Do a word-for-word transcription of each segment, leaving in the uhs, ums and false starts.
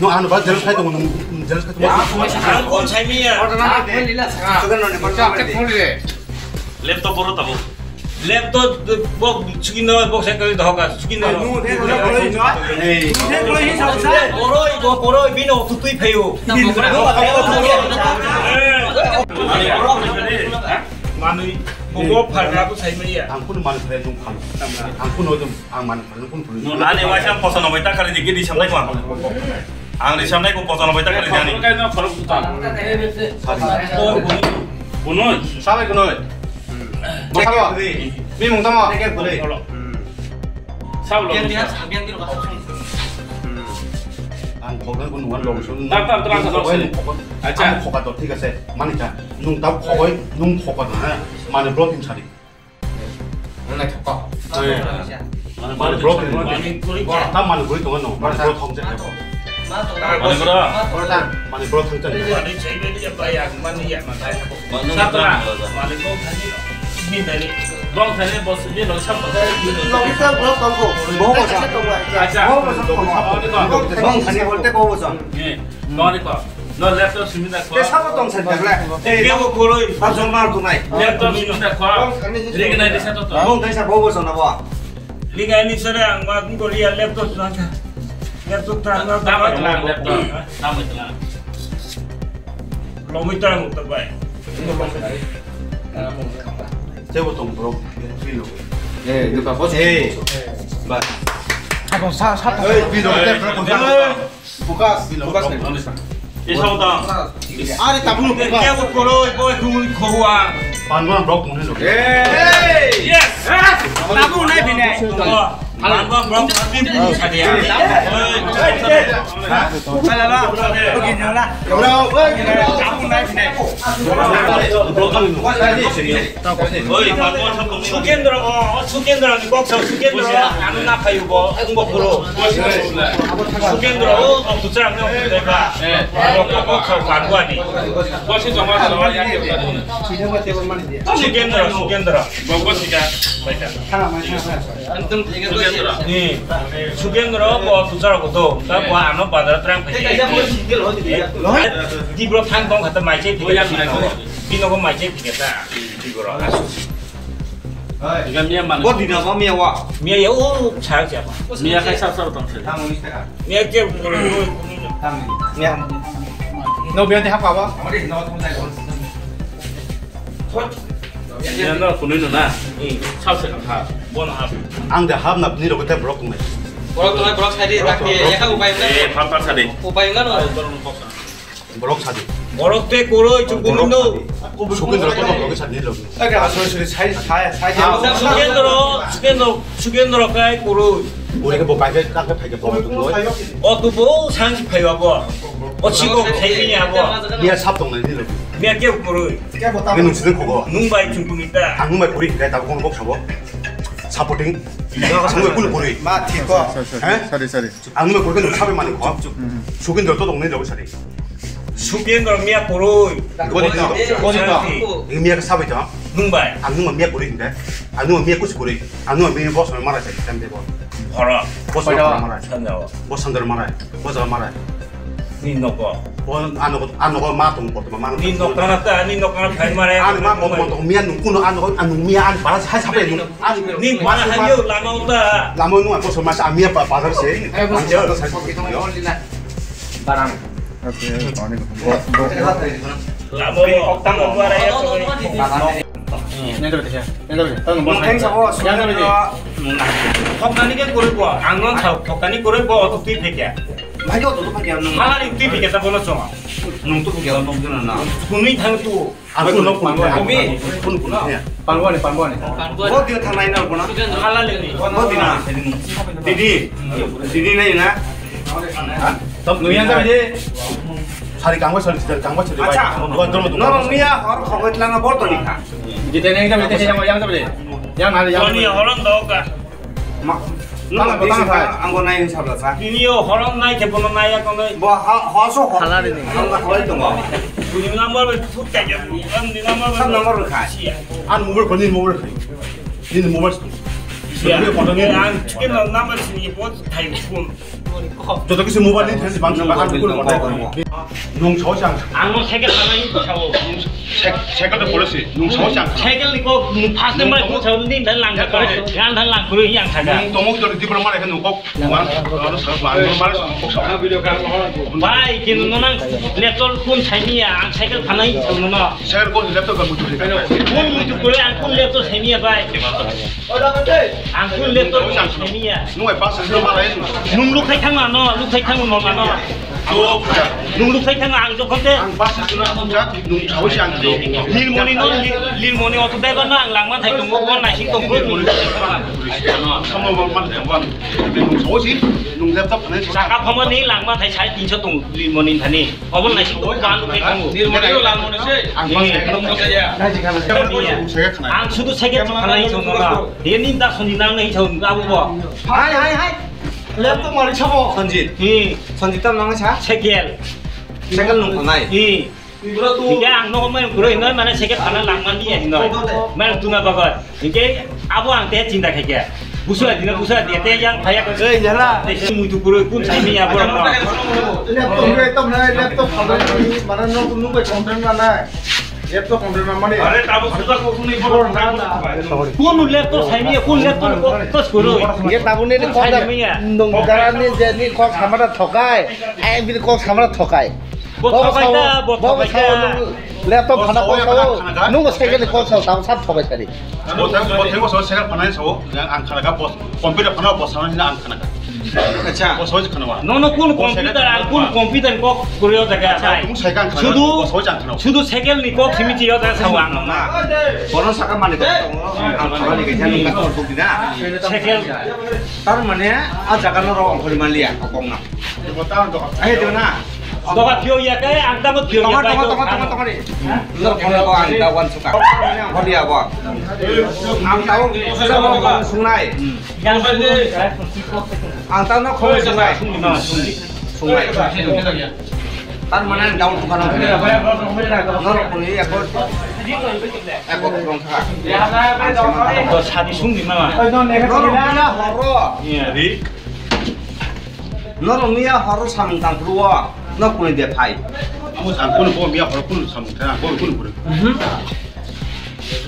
No, ano ba jelas khai tongo, jelas khai tongo. Ang kon sai miya. Laptop boro tabo. Laptop bok suki no bok sai kali dohoka suki no. Boroi go boroi bino tutui phayo. Manui bobo pharna ko sai miya. Ang kun manui pharai nung phano. Ang kun odum ang manui. Ani waisa posa no bai takari di gidi samlai ko. Ang di samlai ko posa no bai takari di ani. Kai no khorok buta. Bunoi. Sabai kunoi. Bosalo. Bi mung tamo. Sablo. Ang khokna ko nuan long sun. Tam, tam, tam, tam, tam. Acha. Ang khoka to thik ase. Manika. Nung tau khokoi, nung khoka na. Mane blocking sari. Nang naithok kok. Mane bro, tam mane guri tongo no, mane bro thong je. Mane bro. Mane bro thong je. Bong thani bos ni lo sab. Logisa bro tongko. Bo bo sa. Acha. Bo bo sa. Bong thani holte bo bo sa. Noni ko. No laptop simi da ko. Te sabo tong sen dakle. Te bo koroi. Pasal mar tu nai. Laptop simi da ko. Ring nai disa to to. Bong tei sa bo bo sona bo. Ring ai ni sere ang ma ko ria laptop na ka. Laptop ta na. Tama tla laptop. Tama tla. Lomoi ta mo ta bai. Te bo tong bro. Free lo. Eh, duka bos. Eh. Ba. Sa sa. Eh, free lo. Focus, focus. Isang ta. Ari tabung focus. Kaya ko koro, boy, kung khuwa. Panwan block mo ni lo. Hey! Yes! Tabung nai binai. Sukendra, o, o Sukendra ni kok sa Sukendra, ano na phayu bo, ang bo kuro. Sukendra, o, o tuchar ang na ba. Kok sa kan ani. Sukendra, Sukendra. Ni, Sukendra bo tuchar ko to, ta bo ano bazar trang phai. Di bro thang tong khata mai che. Bino ko mai che ta. Di bro asu. Bo dina ba miya wa. Miya ya, o, chak chak. Miya kai sab sab tong se. Miya ke bro. Miya. No biya de hapa ba. Miya no kunui no na. Sab se kha. Bon hap. Ang de hap na ni rogo te brok mai. Borok tongnai borok sadi tak ke ya ka upai wngkha. Eh, phar phar sadi. Upai wngkha no. Borok sadi. Borok te koroi chukun no. Sukendra ko borok sadi ni rogo. Aga sorry sorry sai sai sai. Sukendra, Sukendra, Sukendra kai koroi. Ore ke bo pai ke tak ke phai ke bo tu boy. O tu bo sang si phai wa bo. O si ko phai ni abo. Biya sab tong nai ni rogo. Biya ke koroi. Nini nung sini kogo. Nung bai chungkung ita. Ang nung bai kuri hikai tabuk kono kok sabo. Supporting. Ang nung bai kuri kuri. Ma thik ko. Sorry, sorry, sorry, sorry. Ang nung bai kuri kuri sabai mani ko. Sukendra to tong nai jago sari. Sukendra miya koroi. Goni to. Goni to. Ini miya sabai to. Nung bai. Ang nung miya kuri hikai. Ang nung miya kus kuri. Ang nung miya boss mara sai kan de bo. Horo. Boss mara. Sanjao. Boss sandar mara. Boss mara. Ni nogo. Bo ano, ano ma tong bortoma ma. Ni nokra ta, ni nokra phai mare. Ano ma bortoma tong miya nung kuno ano, ano miya ano para hai sabai nung. Ni mana hai yo lama uta. Lama nung ako sama sa miya pa pa se. Ang jara sa. Barang. Lama uta. Neng kau dia, neng kau dia. Tang nombor. Neng kau dia. Thokani ke koroi bo, ang no thok, thokani koroi bo, oto twi phekya. Mai ko to phekya nung. Hala ni twi phekya ta bono chong. Nung to phekya nung jona na. Kunui thang tu. Aku no kun. Kumi. Kun kun. Pangwani, pangwani. Bo dia thang nai na bono. Hala ni ni. Bo dina. Didi. Didi nai na. Tam nui yang tadi. Sari kangba sari sari kangba sari. Acha. Dua dua dua. No miya hor khogoi tlanga bo to ni kha. Jite neng jam jite jam yang jam de. Yang hari yang. Toni horon do ka. Ma. Tang ko tang khai. Ang ko nai hisab la sa. Tini yo horon nai ke bono nai ya ko nai. Bo ha ho so ho. Khala de ni. Ang ko hoi to ma. Ni number be thuk ka ya. Ang ni number be. Sab number khai. An mobile ko ni mobile khai. Ni mobile. Ya. Ang chicken number sini bo thai phone. Joto kisu mobile ni thesi bangsa ba ang kun ko. Nung sao chang. Ang no cycle sana ni sao. Cycle to policy. Nung sao chang. Cycle ni ko first number ko sao ni dan lang ka. Gan dan lang kuru yang saja. Nung tomok jodi di bermana kan nung kok. Wan, kalau sa wan, bermana sa kok sa. Bai, kin no nang laptop kun sai ni ya, ang cycle sana ni sao no. Cycle ko laptop ka mutu. Kun mutu kuru ang kun laptop sai ni ya bai. Ang kun laptop semiya. Nung ai pas session malai. Nung lukhai thang ano, lukhai thang no ano. Nung lukhai thang ang jokhon te. Ang pas session ang jak nung sao si ang. Lilmoni no, Lil-, Lilmoni auto driver no ang langma thai tongo, bon naising tong. Samo man man. Nung sao si, nung laptop ne. Saka phama ni langma thai sai tinso tong Lilmoni thani. Obo naising tong ban lukhai thango. Lilmoni o langmoni se. Ang pas session. Ang sudu second khanai tong na. Dia ni da soni nang nahi chau abu bo. Hai, hai, hai. Laptop mari chabo. Sanjit. Hi. Sanjit tam nang sa? Sekel. Sekel nung nai. Hi. Ibro tu. Dia ang no mai kuro hino mane sekel khana lang man dia hino. Mai tu na bagar. Hingke abo ang te chinta khai ke. Busu adi na busu adi te yang phaya ko. Ei, jala. Te si muitu kuro kun sai mi abo. Laptop ni tam nai, laptop khana ni mana no nu ko content na nai. Laptop content na mani. Are tabu suda ko suni bor na na. Kun laptop sai mi, kun laptop ko tos kuro. Ye tabu ni kok da nung dara ni je ni kok samara thokai. Ai bi kok samara thokai. Bo thokai da, bo thokai da. Laptop khana ko sao. Nung ko sekel ko sao, tang sab thokai sari. Bo thai, bo thai bo sao sekel khana sao, ang khana ka bo, computer khana bo sao ni ang khana ka. Acha. Bo soi khana wa. Nono kun computer, ang kun computer kok kuri o jaga bai. Tung sai kan khana. Sudu, bo soi khana. Sudu cycle ni kok simi chi o jaga sawa ang na. Bono saka mani ko tongo. Ang khana ni kaisan ka tor buk dina. Cycle. Tar mane a jaga no ro ang khori man liya kok na. Bo ta do. Ai do na. Doga pio ya kai ang ta mo pio ya kai. Tongo, tongo, tongo, tongo, tongo. Nor kono ko ang da wan suka. Ang khori ya bo. Ang ta o sunai. Ang tano khobor sunai. Sunai. Tar mane ang daun tukano. Norok kuni ekor, ekor tongkha. To sadi sung di mama. Norok miya horo. Iya. Norok miya horo samung tangphuru o. Norok kuni de phai. Ang kunu bo miya horo kunu samung tang, bo kunu kunu.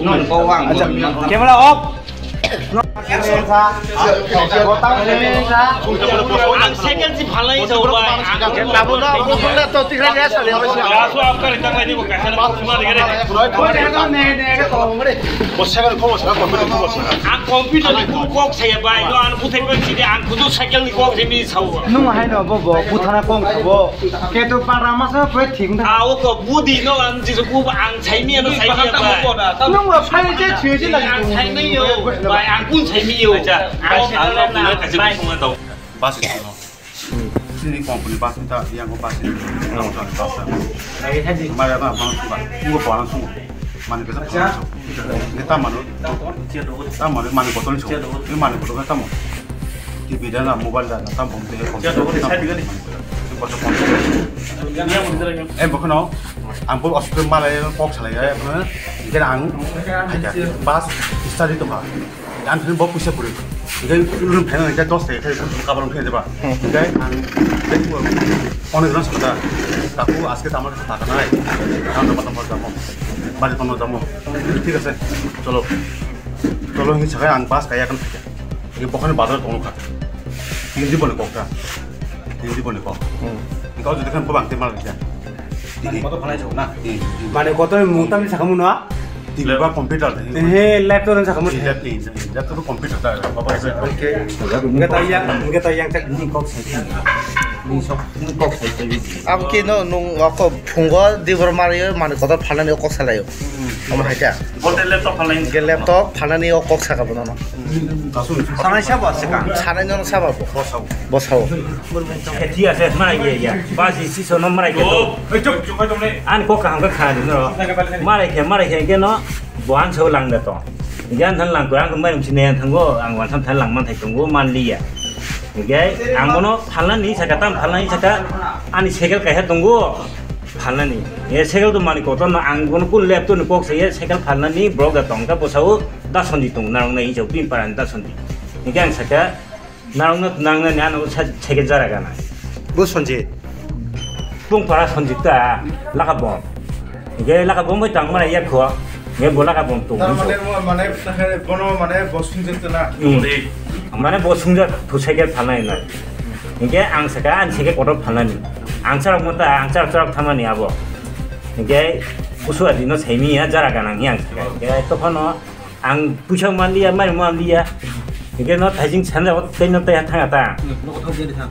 Nong ko wang. Acha, camera off. Ang second si phalai sa bai. Ang tabuk na, tabuk na to tikra ya sale. Asu apkar itang lagi bukan sana cuma dikere. Bo second ko sa, ko ko sa. Ang computer ni kok saya bai. No, ang putai bai sini ang kudu second ni kok sini sa. Nung hai no bo bo puthana kong bo. Keto para masa pwe thik na. Awo ko budi no ang jisu ku ang saimi ano saimi ba. Nung wa phai je thik je lagi. Ang saimi yo. Bai ang kun saimi yo. Acha. Ang saimi yo. Ang saimi yo. Bas no. Sini company bas ta yang ko bas ni. Mara na bang ba. Ngo bang sung. Mane kesa phone so. Nge ta mano. Ta mano mane botol so. Nge mane botol ta mo. T V da na mobile da na ta bom te ko. Eh, bokhno ang bo hospital malai kok salai ya. Nge ang bas study to ba. Ang thani bo puisa puri. Nge room phena nge dos te khai kabar phena jeba. Nge ang onek jon sakta. Taku aske tamar kasa taka nai. Ang to patam jamo. Bari kono jamo. Thik ase. Cholo. Cholo hinwi sakai ang bas kaya kan thakya. Nge bokhani bazar tongkha. Hindi boni kokta. Hindi boni kok. Nge jodi khan bobang te mal kya. Koto phalai jao na. Mane koto mungtam ni sakamu no? T V ba computer. He, laptop ni sakamu. Laptop ni, laptop to computer ta. Baba ese. Okay. Nge ta yang, nge ta yang tak ni kok sai. Ni sok, ni kok sai. Abo ke no nung ako phungo dibor mari mane koto phalani kok salayo. Omo hai kha. Bote laptop phalai. Nge laptop phalani o kok saka bono no. Sanai sabo ase ka? Sanai no sabo bo. Bo sabo. Bo sabo. Thik ase, marai ya ya. Bas isi sono marai ke to. An kok kaham ka kha no. Marai ke, marai ke ke no. Bo ang so lang da to. Gan than lang ko ang mai sini yang thango, ang wan than lang man thai tongo man liya. Oke, ang bono phalani saka tam phalani saka ani sekel kaiha tongo. Phalnani. E cycle to mani kotor no ang bono kun laptop ni kok saya cycle phalnani borok da tong ta bosao da sondi tong narong na ijo pin paran da sondi. Nike ang saka narong na nang na ano cycle jara gana. Bo sondi. Pung para sondi ta laka bom. Nike laka bom bai tang mara yak kho. Nge bo laka bom tong. Mane bono mane bosung jek na. Mane bosung jek to cycle phalnai na. Hingke ang saka, ang saka kotor phalnani. Ang charak mota, ang charak charak thamani abo. Hingke kusu adi no saimi ya, jara ganang hi ang saka. Hingke tophano ang puisa manliya, mai manliya. Hingke no thaijing sanja o tei no tei thang ata. Nogo thang jani thang.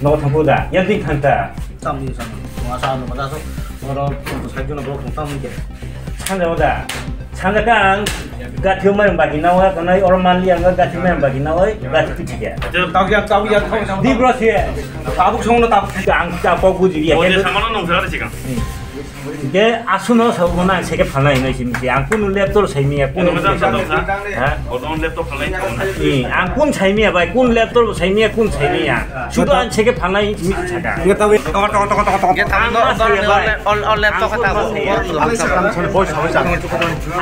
Nogo thang puda, ya ding thang ta. Tam ni sam. Wa sa no mata so. Oro sai jono borok thang tam ni ke. Sanja oda. Sanja kang. Gathi mai bagi na wa kanai oro mali ang gathi mai bagi na oi gathi piti ya. Tau ya tau ya tau. Di bro si. Tabuk song no tabuk. Ang ta pok buji ya. Oje samano nong sara sikang. Ge asuno sa mo na seke phalna hinai sim si ang kunu laptop sai mi ya kunu. Ha? Odon laptop phalna hinai. Ang kun sai mi ya bai kun laptop sai mi ya kun sai mi ya. Sudo ang seke phalna hinai sim si saka. Nge tawi. Toko toko toko toko toko. Nge tawi. Ol ol laptop kata.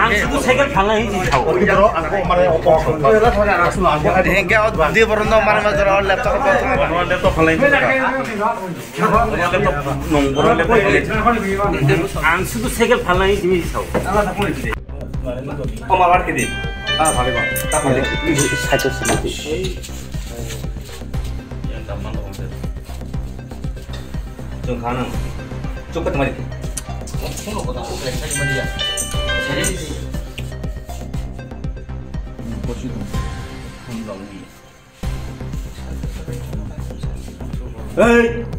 Ang sudu cycle phalna hinwi thao. Hingke o di borok no mane ma jora ol laptop ko thang. Laptop phalna hinwi thao. Ang sudu cycle phalna hinwi thao. O ma bar kidi. Ta phale ba. Ta phale. Cycle sini. Yang taman to. Chwng kha nang. Chwng kha tongmani. Chwng kha tongmani ya. Chwng kha tongmani ya. Hey!